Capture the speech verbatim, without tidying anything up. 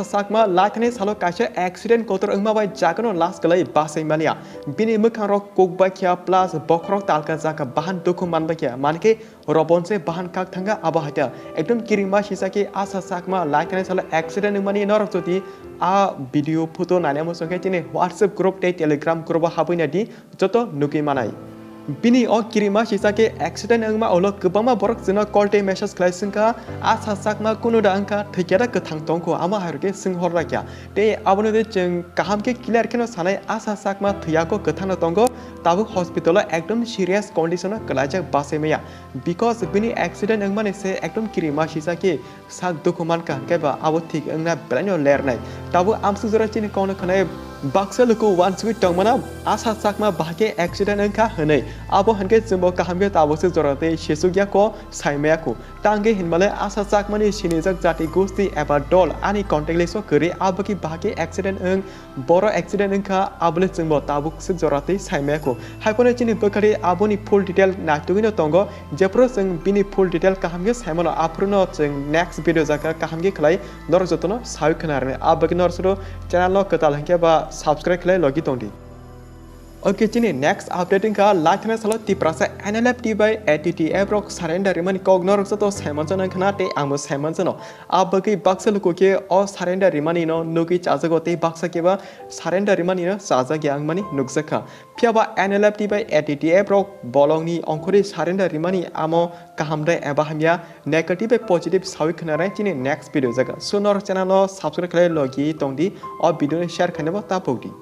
Chakma laithani salo kaisa accident kotor wngma bai jagano last kwlai bachai maliya. Bini mwkhangrok kuk bai kha plus bokhorok talka jaka bahan dukhu man bai kha. Mankhe Robon se bahan kak thanga abo haita. Ekdom kirima sisa khe Asha Chakma laithani salo accident wngmani norok jodi a video photo naina muchung khe chini WhatsApp group tei Telegram group o habwi naidi joto nugwi manai. Bini o kirima sisa khe accident wngma ulo kwbangma borok chwngno call tei message khlai swngkha, Asha Chakma kunu da wngkha, thwikya da kwthang tongkho, amo hai rwkhe swng hor rakya. Tei abono de chwng kaham khe clear kheno sanai, Asha Chakma thwiyako, kwthangno tongo, tabuk hospital o ekdom serious condition o kwlaijak bachai maya. Because bini accident wngmani se ekdom kirima sisa khe sak dukhu mankha, hwnkhe ba abo thik wngna belaino lernai. Tabuk amsuk jora chini kokno khwnai baksa luku uansugwi tongmano Asha Chakma bahai khe accident wngkha hwnwi. Abo hwnkhe chwngbo kaham khe tabukse jora tei sesuk ya kho, sai maya kho. Tangwi hinmale Asha Chakmani sinijak jati gosti eba dol ani contact list o kwrwi, abo khe bahai khe accident wng Boro accident wngkha, abole chwngbo tabuk se jora twi sai maya kho. Hai phano chini bwkhari aboni full detail naitugwino tongo. Jephru chwng bini full detail kaham khe sai mano, aphuru no chwng next video jaka kaham khe khlai norok jotono sawi khna rwnai. Abagwi norok joto channel no kwtal hinkhe ba subscribe khlai logi tongdi. Okay, chini next update wngkha laithana salo Tiprasa N L F T bai A T T F rok surrender rimani kok norok joto sai manjano wngkha na tei angbo sai manjano. Abagwi baksa luku khe o surrender rimani no nugwi chajago tei baksa khe ba surrender rimani no chajak ya wngmani nukjakha. Phiya ba N L F T bai A T T F rok bolongni ongkhorwi surrender rimani amo kaham de eba hamya, negative bai positive sawi khna rwnai chini next video jaka. So norok channel no subscribe khlai logi tongdi, o video no share khainabo tapokdi.